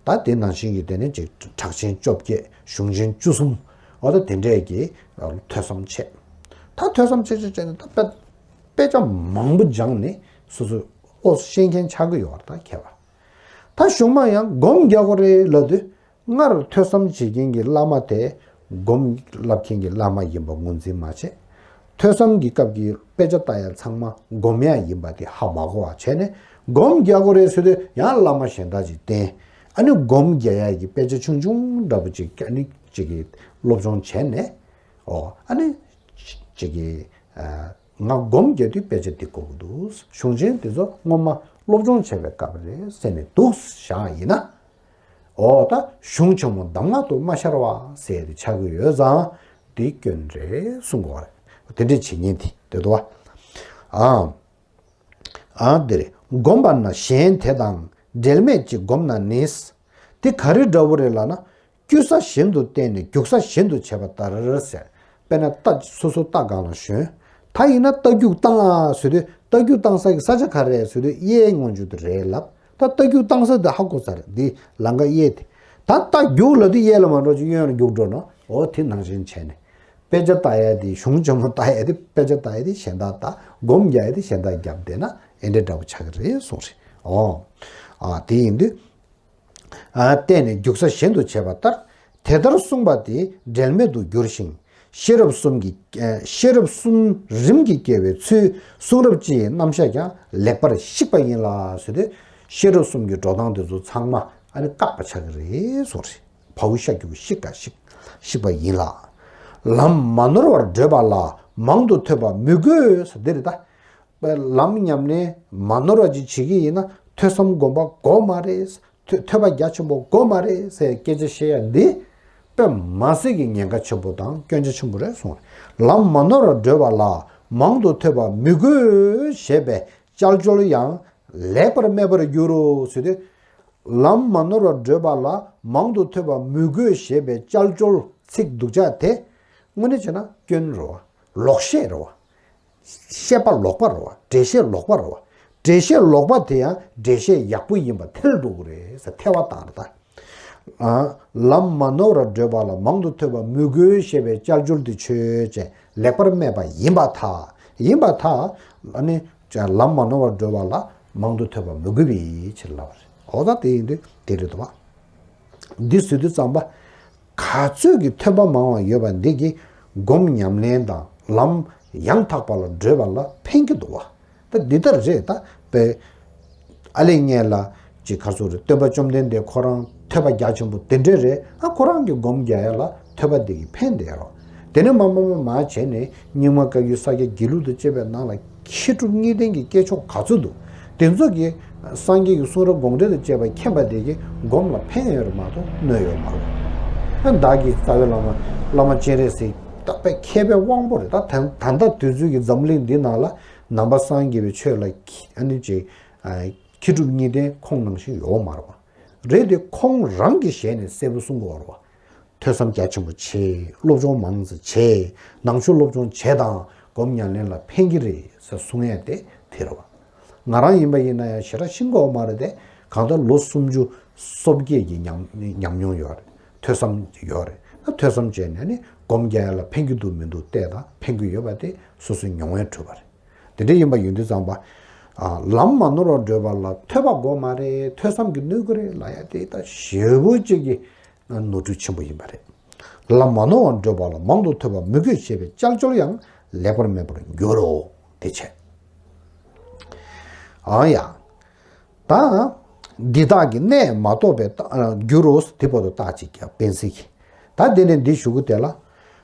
ད་དེ་ནང་བཞིན་གྱི་དེ་ནས་ཅིག་གྲགས་ཆེན་བཅོ་བརྒྱད། གཞུང་ཆེན་བཅུ་གསུམ། འོ་ད་དེ་འདྲས་ཀྱི་ཐོས་བསམ་བྱས། ད་ཐོས་བསམ་བྱས་བྱས་བྱས་ནས་ད་དཔེ་དཔེ་ཆ་མང་པོ་སྦྱངས་ནས་སོ་སོ་ཨོ་ཤེས་མཁན་ཆགས་ཀྱི་ཡོད་རེད། ད་མཁས་པ། ད་གཞུང་མ་ཡང་སྒོམ་རྒྱག་དགོས་རེད་ལབ་དུས་སྔར་ཐོས་བསམ་བྱེད་མཁན་གྱི་བླ་མ་དེ་སྒོམ་བསླབ་མཁན་གྱི་བླ་མ་ཡིན་པ་ངོས་འཛིན་མ་བྱས། ཐོས་བསམ་གྱི་སྐབས་ཀྱི་དཔེ་ཆ་ལྟ་ཡ་ཚང་མ་སྒོམ་ཡ་ཡིན་པ་དེ་ཧ་མ་གོ་བ་བྱས་ནས་སྒོམ་རྒྱག་དགོས་རེད་ཟེར་དུས་ཡང་བླ་མ་གཞན་དག་ཅིག་བསྟེན། ཨ་ནི་སྒོམ་རྒྱག་ཡ་གི་དཔེ་ཆ་ཆུང་ཆུང་འདྲ་པོ་ཅིག་ཨ་ནི་ཅིག་གི་སློབ་སྦྱོང་བྱས་ནས། ཨོ་ཨ་ནི་ཅིག་གི་ཨ་ང་སྒོམ་རྒྱག་དུས་དཔེ་ཆ་འདི་གོ་གི་འདུག་གཞུང་ཆེན་འདི་ཚོ་སྔོན་མ་སློབ་སྦྱོང་བྱས་པའི་སྐབས་རེད་ཟེར་ནས་འདུག་བཞག་ཡིན་ན། ཨོ་ད་གཞུང་ཆེན་མོ་གདམས་ངག་ཏུ་མ་ཤར་བ་ཟེར་ཏེ་ཆགས་ཀྱི་ཡོད་ཙང་འདི་སྐྱོན་རེད་གསུང་གི་ཡོད་རེད། དེ་འདྲའི་བྱེད་ཉེན་དེ་དེ་འདུག་བ། ཨ་ཨ་འདི་རེད། བསྒོམས་པ་ན་གཞན་དེ་དང་འབྲལ་མེད་ཅིག་བསྒོམས་ན་ནི། དེ་ག་རེ་འདྲ་བོ་རེད་ལབ་ན། བཅུ་ས་བཞིན་དུ་བསྟན་ནས་རྒྱུག་ས་བཞིན་དུ་བྱས་པ་ལྟར་ཟེར། དཔེར་ན་རྟ་སོ་སོ་རྟ་སྒང་ལ་ཞོན། ད་ཡིན་ན་རྟ་རྒྱུག་བཏང་ཨ་ཟེར་དུས་རྟ་རྒྱུག་བཏང་ས་གི་ས་ཆ་ག་རེ་རེད་ཟེར་དུས་གཡས་ངོས་འཇུག་དེ་རེད་ལབ། ད་རྟ་རྒྱུག་བཏང་ས་དེ་ཧ་གོ་ཚར་རེད། འདི་ལམ་ཁ་གཡས་དེ། ད་རྟ་རྒྱུག་ལབ་དུས་གཡས་ལ་མ་འགྲོ་ཅིག་གཡོན་ལ་རྒྱུག་འགྲོ་ན། འོ་དེ་ནང་བཞིན་བྱས་ནས། དཔེ་ཆ་ལྟ་ཡ་དེ་གཞུང་ཆེན་མོ་ལྟ་ཡ་དེ་དཔེ་ཆ་ལྟ་ཡ་དེ་གཞན་དག་ལྟ། སྒོམ་རྒྱག་ཡ་དེ་གཞན་དག་རྒྱབ་བསྡད་ན་ཨེ་འདྲ་འདྲ་བོ་ཆགས་ཀྱི་རེད་གསུངས་རེད། འོ་ཨ་དེ་ཡིན་དུས། ཨ་བརྟེན་ནས་རྒྱུག་ས་གཞན་དུ་བྱས་པ་ལྟར། དེ་ལྟར་གསུངས་པ་དེ་འབྲལ་མེད་དུ་འགྱུར་ཞིང་། ཤེས་རབ་གསུམ་གྱི་ཨ་ཤེས་རབ་གསུམ་རིམ་གྱིས་སྐྱེ་བའི་ཚུལ་གསུང་རབ་སྤྱི་ཡི་རྣམ་གཞག་ཀྱང་ལེགས་པར་བཤིག་པ་ཡིན་ལ་ཟེར་ཏེ། ཤེས་རབ་གསུམ་གྱི་འགྲོ་སྟངས་དེ་ཚོ་ཚང་མ་ཨ་ནི་བཀག་པ་ཆགས་ཀྱི་རེད་གསུངས་རེད། བའུ་ཤ་རྒྱུག་ཤིག་ག་ཤིག་ཤིག་པ་ཡིན་ལ། ལམ་མ་ནོར་བར་བགྲོད་པ་ལ་མང་དུ་ཐོས་པ་མི་དགོས་ཟེར་འདི་རེད་ད། ལམ་ཉམས་ལེན་མ་ནོར་བ་ཅིག་བྱེད་ཀྱི་ཡིན་ན་ཐོས་བསམ་སྒོམ་པ་དགོས་མ་རེད། ཐོས་ཐོས་པ་རྒྱ་ཆེན་པོ་དགོས་མ་རེད་ཟེར་སྐད་ཆ་བཤད་ཡ་འདི་དཔེ་མ་སྲིད་ཀྱི་ཉེན་ཁ་ཆེན་པོ་དང་སྐྱོན་ཆ་ཆེན་པོ་རེད་གསུངས། ལམ་མ་ནོར་བར་བགྲོད་པ་ལ་མང་དུ་ཐོས་པ་མི་དགོས་ཞེས་པའི་ཅལ་ཅོལ་ཡང་ལེགས་པར་སྨྲས་པར་འགྱུར་རོ་ཟེར་ཏེ། ལམ་མ་ནོར་བར་བགྲོད་པ་ལ་མང་དུ་ཐོས་པ་མི་དགོས་ཞེས་པའི་ཅལ་ཅོལ་ཚིག་སྡུག་ཅག་དེ་དངོས་གནས་བྱས་ན་སྐྱོན་རེད་བ། ལོག་བཤད་རེད་བ། བཤད་པ་ལོག་པ་རེད་བ། འགྲེལ་བཤད་ལོག་པ་རེད་བ། འགྲེལ་བཤད་ལོག་པ་དེ་ཡང་འགྲེལ་བཤད་ཡག་པོ་ཡིན་པ་ཐལ་འགྲོ་གི་རེད་ཟེར་ཐལ་བ་བཏང་རེད་ད། ཨ་ལམ་མ་ནོར་བར་བགྲོད་པ་ལ་མང་དུ་ཐོས་པ་མི་དགོས་ཞེས་པའི་ཅལ་ཅོལ་དེ་ཆོས་ཅན་ལེགས་པར་སྨྲས་པ་ཡིན་པར་ཐལ། ཡིན་པར་ཐལ། ཨ་ནི། ལམ་མ་ནོར་བར་བགྲོད་པ་ལ་མང་དུ་ཐོས་པ་མི་དགོས་པའི་ཕྱིར་ལབ་པ་རེད། འོ་ད་དེ་ཡིན་དུས་དེ་རེད་དོ། འདི་ཟེར་དུས་ཙམ་པ། ག་ཚོད་ཀྱི་ཐོས་པ་མང་བ་ཡོད་པ་འདི་གིས་སྒོམ་ཉམས་ལེན་དང་ལམ་ཡང་དག་པ་ལ་བགྲོད་པ་ལ་ཕན་གྱི་འདུག་བ། ད་འདི་ལྟར་རེད་ད། དཔེ། ཨ་ལེ་ངས་ལ་ཅིག་ག་ཚོད་རེད། སྟོན་པ་བཅོམ་ལྡན་འདས་ཁོ་རང་ཐོས་པ་རྒྱ་ཆེན་པོ་དེ་འདྲས་རེད། ཨ་ཁོ་རང་གི་སྒོམ་རྒྱག་ཡ་ལ་ཐོས་པ་འདི་གི་ཕན་བདེ་རོ། དེ་ནས་མ་མ་མ་མ་བྱས་ནས་རྙིང་མ་བཀའ་བརྒྱུད་ས་སྐྱ་དགེ་ལུགས་དང་བཅས་པའི་ནང་ལ་མཁས་གྲུབ་གཉིས་ལྡན་གྱི་སྐྱེས་མཆོག་ག་ཚོད་འདུག་དེ་ཚོ་གི་སངས་རྒྱས་ཀྱི་གསུང་རབ་དགོངས་འགྲེལ་དང་བཅས་པ་མཁྱེན་པ་དེ་གི་སྒོམ་ལ་ཕན་ཡོད་རེད་མ་གཏོགས་གནོད་ཡོད་མ་རེད། ཨ་བདག་གི་རྩ་བའི་བླ་མ་བླ་མ་སྤྱན་རས་གཟིགས་ད་དཔེ་མཁས་པའི་དབང་པོ་རེད། ད་ད་ད་ལྟ་དུས་ཚོད་ཀྱི་འཛམ་གླིང་འདི་ནང་ལ་ནང་པ་སངས་རྒྱས་པའི་ཆོས་ལ་ཨ་ནི་ཅིག་མཁས་གྲུབ་གཉིས་ལྡན་ཁོང་ནང་བཞིན་ཡོད་མ་རེད་པ། རེད་དེ་ཁོང་རང་གི་ཞལ་ནས་གསལ་པོ་གསུང་གི་ཡོད་རེད་པ། ཐོས་བསམ་རྒྱ་ཆེན་པོ་བྱེད། སློབ་སྦྱོང་མང་ཙམ་བྱེད། ནང་ཆོས་སློབ་སྦྱོང་བྱེད་དང་སྒོམ་ཉམས་ལེན་ལ་ཕན་གྱི་རེད་ཟེར་གསུང་ཡས་དེ་དེ་རེད་པ། ང་རང་ཡིན་པ་ཡིན་ན་ཡང་ཞེ་དྲག་ཤེས་ཀྱི་ཡོད་མ་རེད་དེ། གང་ལྟར་ལོ་སུམ་ཅུ་སོ་བརྒྱད་ཀྱི་ཉམས་ཉམས་མྱོང་ཡོད་རེད། ཐོས་བསམ་ཡོད་རེད། ད་ཐོས་བསམ་བྱས་ནས་ནི་སྒོམ་རྒྱག་ཡ་ལ་ཕན་གྱི་འདུག་མི་འདུག་བལྟས་དང་ཕན་གྱི་ཡོད་པ་དེ་སོ་སོའི་མྱོང་བས་གྲུབ་པ་རེད། དེ་འདྲ་ཡིན་པ་ཡིན་དུས་ཙམ་པ། ཨ་ལམ་མ་ནོར་བར་བགྲོད་པ་ལ་ཐོས་པ་དགོས་མ་རེད། ཐོས་བསམ་གྱིས་གནོད་ཀྱི་རེད་ལབ་ཡ་དེ་ད་ཞེ་པོ་ཅིག་གི་ནོར་འཁྲུལ་ཆེན་པོ་ཡིན་པ་རེད། ལམ་མ་ནོར་བར་བགྲོད་པ་ལ་མང་དུ་ཐོས་པ་མི་དགོས་ཞེས་པའི་ཅལ་ཅོལ་ཡང་ལེགས་པར་སྨྲས་པར་འགྱུར་རོ། དེ་བྱས། ཨང་ཡ། ད། འདི་དག་གི་གནད་མ་རྟོགས་པའི་རྟགས་འགྱུར་རོ། དེ་བར་དུ་རྟགས་གཅིག་ཀྱང་དཔེ་སྲིད་ཀྱི། ད་དེ་ནས་འདི་ཞུ་གི་དེ་ལ།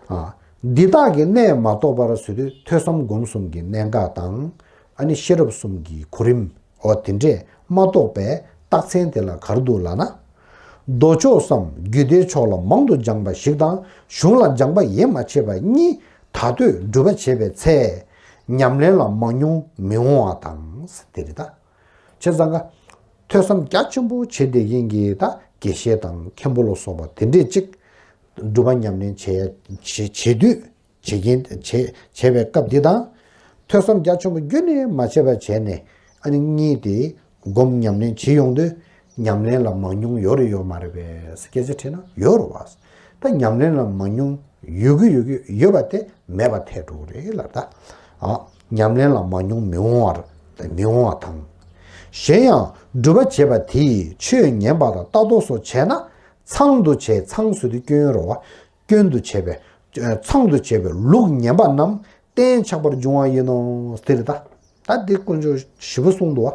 ཨ། འདི་དག་གི་གནད་མ་རྟོགས་པར་ཟེར་དུས་ཐོས་བསམ་སྒོམ་གསུམ་གྱི་གནད་འགག་དང་། ཨ་ནི་ཤེས་རབ་གསུམ་གྱི་གོ་རིམ། འོ་དེ་འདྲས་མ་རྟོགས་པའི་རྟགས་མཚན་དེ་ལ་ག་རེ་འདུག་ལབ་ན། མདོ་ཕྱོགས་སམ་རྒྱུད་སྡེའི་ཕྱོགས་ལ་མང་དུ་སྦྱངས་པ་ཞིག་དང་གཞུང་ལ་སྦྱངས་པ་ཡེ་མ་ཆད་པ་གཉིས་ ད་ལྟོས་སྒྲུབ་པ་བྱེད་པའི་ཚེ། ཉམས་ལེན་ལ་མང་ཉུང་མི་འོང་བ་དང་། དེ་རེད་ད། བྱས་ཙང་ཀ་ཐོས་བསམ་རྒྱ་ཆེན་པོ་བྱེད་བསྡད་མཁན་གྱི་ད་དགེ་བཤེས་དང་མཁན་པོ་ལ་སོགས་པ་དེ་འདྲས་ཅིག་སྒྲུབ་པ་ཉམས་ལེན་བྱེད་བྱེད་བྱེད་དུས། བྱེད་མཁན་བྱེད་བྱེད་པའི་སྐབས་འདི་དང་། ཐོས་བསམ་རྒྱ་ཆེན་པོ་ཁྱོན་ནས་མ་བྱས་པ་བྱས་ནས། ཨ་ནི་གཉིས་དེ་སྒོམ་ཉམས་ལེན་བྱེད་ཡོང་དུས། ཉམས་ལེན་ལ་མང་ཉུང་ཡོད་རེད་ཡོད་མ་རེད་པས་སྐད་ཆ་དྲིས་ན་ཡོད་རེད་བ། ད་ཉམས་ལེན་ལ་མང་ཉུང་ཡོད་ཀྱི་ཡོད་ཀྱི་ཡོད་པ་དེ་མེད་པ་ཐལ་འགྲོ་གི་རེད་ལ་ད། ཨ། ཉམས་ལེན་ལ་མང་ཉུང་མི་འོང་བར་མི་འོང་བ་དང་། གཞན་ཡང་སྒྲུབ་པ་བྱེད་པ་དེས་ཆོས་ཉན་པ་དང་ལྟ་རྟོག་སོགས་བྱས་ན། ཚང་དུ་བྱས་ཚང་ཟེར་དུས་སྐྱོན་རེད་བ། སྐྱོན་དུ་བྱས་པའི། ཚང་དུ་བྱས་པའི་ལུགས་ངན་པ་རྣམས་གཏན་ཆགས་པར་འབྱུང་བ་ཡིན་ནོ། དེ་རེད་ད། ད་འདི་དཀོན་མཆོག་ཞེ་པོ་གསུངས་འདུག་བ།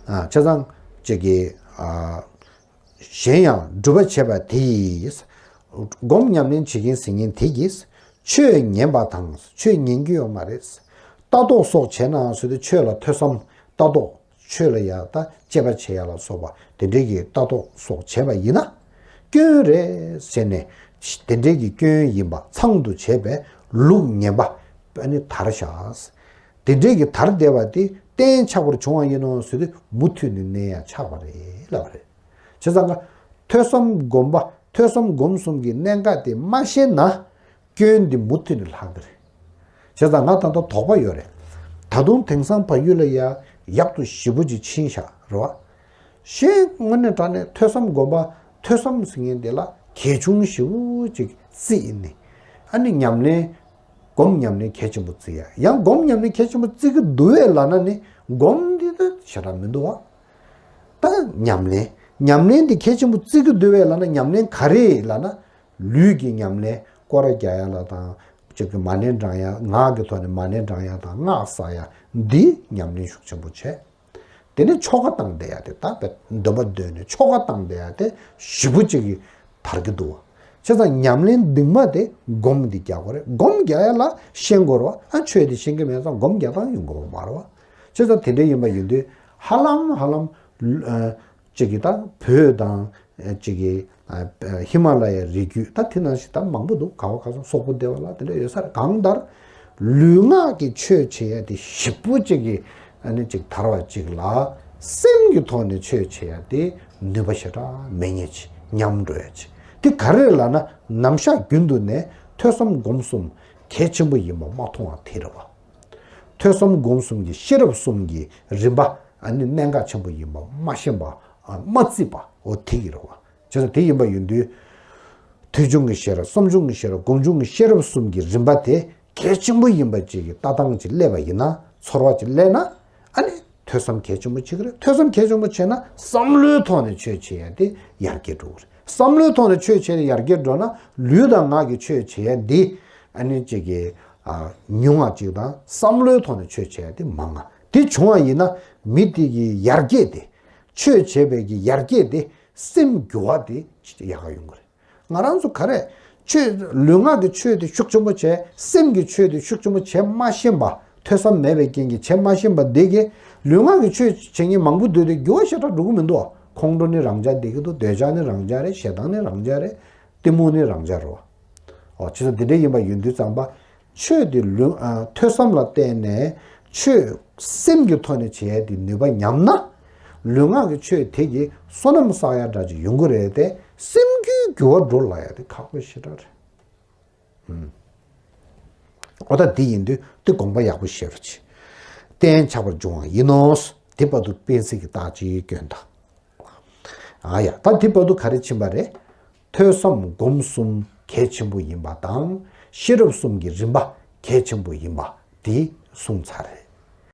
ཨ། བྱས་ཙང་ཅིག་གིས། ཨ། གཞན་ཡང་སྒྲུབ་པ་བྱེད་པ་དེ་ཡིས། སྒོམ་ཉམས་ལེན་བྱེད་མཁན་ཟེར་མཁན་དེ་གིས། ཆོས་ཉན་པ་དང་ཆོས་ཉན་གྱི་ཡོད་མ་རེད། ལྟ་རྟོག་སོགས་བྱས་ན་ཟེར་དུས་ཆོས་ལ་ཐོས་བསམ་ལྟ་རྟོག་ཆོས་ལ་ཡ་ད་དཔྱད་པ་བྱེད་ཡ་ལ་སོགས་པ་དེ་འདྲའི་གི་ལྟ་རྟོག་སོགས་བྱས་པ་ཡིན་ན། སྐྱོན་རེད་ཟེར་ནས། དེ་འདྲའི་གི་སྐྱོན་ཡིན་པ་ཚང་དུ་བྱས་པའི་ལུགས་ངན་པ་ཨ་ནི་དར་བཞག་དེ་འདྲའི་གི་དར་བསྡད་པ་དེ་གཏན་ཆགས་པར་བྱུང་བ་ཡིན་ནོ་ཟེར་དུས་མུ་མཐུད་ནས་གནས་ཡ་ཆགས་པ་རེད་ལབ་པ་རེད། བྱས་ཙང་ཀ་ཐོས་བསམ་སྒོམ་པ་ཐོས་བསམ་སྒོམ་གསུམ་གྱི་གནད་འགག་དེ་མ་ཤེས་ན། སྐྱོན་འདི་མུ་མཐུད་ནས་ལྷག་གི་རེད། བྱས་ཙང་ང་ད་ལྟ་དོགས་པ་ཡོད་རེད། ད་དུང་དེང་སང་བལ་ཡུལ་ལ་ཡ་ཡག་ཏུ་ཞེ་པོ་ཅིག་ཕྱིན་ཤག་རེད་བ། གཞན་དངོས་གནས་དྲང་གནས་ཐོས་བསམ་སྒོམ་པ་ཐོས་བསམ་ཟེར་མཁན་དེ་ལ་གལ་ཆུང་ཞེ་པོ་ཅིག་བརྩིས་ནས། ཨ་ནི་ཉམས་ལེན། སྒོམ་ཉམས་ལེན་གལ་ཆེན་པོ་བརྩི་ཡ། ཡང་སྒོམ་ཉམས་ལེན་གལ་ཆེན་པོ་བརྩི་གི་འདུག་བས་ལབ་ན་ནི་སྒོམ་འདི་ད་ཞེ་དྲག་མི་འདུག་བ། ད་ཉམས་ལེན། ཉམས་ལེན་འདི་གལ་ཆེན་པོ་བརྩི་གི་འདུག་བས་ལབ་ན་ཉམས་ལེན་ག་རེ་ལབ་ན། ལུས་ཀྱི་ཉམས་ལེན་སྐོར་ར་རྒྱག་ཡ་ལ་དང་། ཅིག་གི་མ་ཎི་བགྲང་ཡ། ངག་གི་ཐོག་ནས་མ་ཎི་བགྲང་ཡ་དང་སྔགས་བསགས་ཡ། འདི་ཉམས་ལེན་ཤུགས་ཆེན་པོ་བྱས། དེ་ནས་ཆོ་ག་བཏང་བསྡད་ཡ་དེ་ད་བས་འདོན་པ་འདོན་ནས་ཆོ་ག་བཏང་བསྡད་ཡ་དེ་ཞེ་པོ་ཅིག་གི་དར་གི་འདུག་བ། བྱས་ཙང་ཉམས་ལེན་འདི་མ་དེ་སྒོམ་འདི་རྒྱག་དགོས་རེད། སྒོམ་རྒྱག་ཡ་ལ་ཤེས་དགོས་རེད་བ། ཨ་ཆོས་དེ་ཤེས་ཀྱི་མེད་ཙང་སྒོམ་རྒྱག་སྟངས་ཡོང་གི་རེད་མ་རེད་བ། བྱས་ཙང་དེ་འདྲ་ཡིན་པ་ཡིན་དུས་ཧ་ལམ་ཧ་ལམ། ཨ། ཅིག་གི་ད་བོད་དང་། ཅིག་གི། ཨ། ཧི་མ་ལ་ཡའི་རི་རྒྱུད་ད་དེ་ནང་བཞིན་ད་མང་པོ་འདུག་ག་བ་ག་ས་སོག་པོ་སྡེ་བ་ལ་དེ་འདྲ་ཡོད་ས་རེད། གང་ལྟར་ལུས་ངག་གི་ཆོས་བྱེད་ཡ་དེ་ཞེ་པོ་ཅིག་གི་ཨ་ནི་ཅིག་དར་བ་ཅིག་ལ། སེམས་ཀྱི་ཐོག་ནས་ཆོས་བྱེད་ཡ་དེ་ནུས་པ་ཞེ་དྲག་མེད་མཁན་ཅིག་ཉམས་འགྲོ་ཡ་ཅིག་དེ་ག་རེ་ལབ་ན་ནམ་ཞག་རྒྱུན་དུ་ནས་ཐོས་བསམ་སྒོམ་གསུམ་གལ་ཆེན་པོ་ཡིན་པ་མ་མཐོང་བ་དེ་རེད་བ། ཐོས་བསམ་སྒོམ་གསུམ་གྱི་ཤེས་རབ་གསུམ་གྱི་རིམ་པ་ཨ་ནི་གནད་འགག་ཆེན་པོ་ཡིན་པ་མ་ཤེས་པ། ཨ། མ་བརྩིས་པ། འོ་དེ་གི་རེད་བ། བྱས་ཙང་དེ་ཡིན་པ་ཡིན་དུས། ཐོས་བྱུང་གི་ཤེས་རབ། བསམ་བྱུང་གི་ཤེས་རབ། སྒོམ་བྱུང་གི་ཤེས་རབ་གསུམ་གྱི་རིམ་པ་དེ་གལ་ཆེན་པོ་ཡིན་པ་ཅིག་གི་ལྟ་སྟངས་ཅིག་སླེབས་པ་ཡིན་ན། ཚོར་བ་ཅིག་སླེབས་ན། ཨ་ནི་ཐོས་བསམ་གལ་ཆེན་པོ་བྱེད་ཀྱི་རེད། ཐོས་བསམ་གལ་ཆེན་པོ་བྱས་ན་བསམ་བློའི་ཐོག་ནས་ཆོས་བྱེད་ཡ་དེ་ཡར་རྒྱས་འགྲོ་གི་རེད། བསམ་བློའི་ཐོག་ནས་ཆོས་བྱས་ནས་ཡར་རྒྱས་འགྲོ་ན་ལུས་དང་ངག་གི་ཆོས་བྱེད་ཡ་འདི་ཨ་ནི་ཅིག་གི། ཨ། ཉུང་བ་ཅིག་དང་བསམ་བློའི་ཐོག་ནས་ཆོས་བྱེད་ཡ་དེ་མང་བ། དེ་བྱུང་བ་ཡིན་ན་མི་དེ་གི་ཡར་རྒྱས་དེ། ཆོས་བྱེད་པའི་གི་ཡར་རྒྱས་དེ་སེམས་འགྱུར་བ་དེ་ཡག་ག་ཡོང་གི་རེད། ང་རང་ཚོ་ག་རེ། ཆོས་ལུས་ངག་གི་ཆོས་དེ་ཤུགས་ཆེན་པོ་བྱས། སེམས་ཀྱི་ཆོས་དེ་ཤུགས་ཆེན་པོ་བྱེད་མ་ཤེས་པ། ཐོས་བསམ་མེད་པའི་རྐྱེན་གྱིས་བྱེད་མ་ཤེས་པ་དེ་གིས་ལུས་ངག་གི་ཆོས་བྱེད་མཁན་མང་པོ་འདུག་དེ་འགྱུར་བ་ཞེ་དྲག་འགྲོ་གི་མི་འདུག་ཁོང་ཁྲོ་ནི་རང་འཇགས་བསྡད་ཀྱི་འདུག་འདོད་ཆགས་ནི་རང་འཇགས་རེད། ཞེ་སྡང་ནི་རང་འཇགས་རེད། གཏི་མུག་ནི་རང་འཇགས་རེད་བ། འོ། བྱས་ཙང་དེ་འདྲ་ཡིན་པ་ཡིན་དུས་ཙམ་པ། ཆོས་དེ་ལུས། ཨ། ཐོས་བསམ་ལ་བརྟེན་ནས་ཆོས་སེམས་ཀྱི་ཐོག་ནས་བྱེད་ཡ་དེ་ནུས་པ་ཉམས་ན། ལུས་ངག་གི་ཆོས་དེ་གིས་བསོད་ནམས་བསགས་ཡ་འདྲ་ཅིག་ཡོང་གི་རེད་དེ། སེམས་རྒྱུད་འགྱུར་བ་འགྲོ་ལབ་ཡ་དེ་ཁག་པོ་ཞེ་དྲག་རེད། ཨུམ། འོ་ད་འདི་ཡིན་དུས་དེ་དགོངས་པ་ཡག་པོ་བཞེས་རོགས་གྱིས། གཏན་ཆགས་པར་འབྱུང་བ་ཡིན་ནོ། དེ་བར་དུ་པཎ་ཟེར་གྱི་རྟགས་ཅིག་སྐྱོན་དང་། ཨ་ཡ། ད་དེ་བར་དུ་ག་རེ་ཕྱིན་པ་རེད། ཐོས་བསམ་སྒོམ་གསུམ་གལ་ཆེན་པོ་ཡིན་པ་དང་། ཤེས་རབ་གསུམ་གྱི་རིམ་པ་གལ་ཆེན་པོ་ཡིན་པ་དེ་གསུངས་ཚར་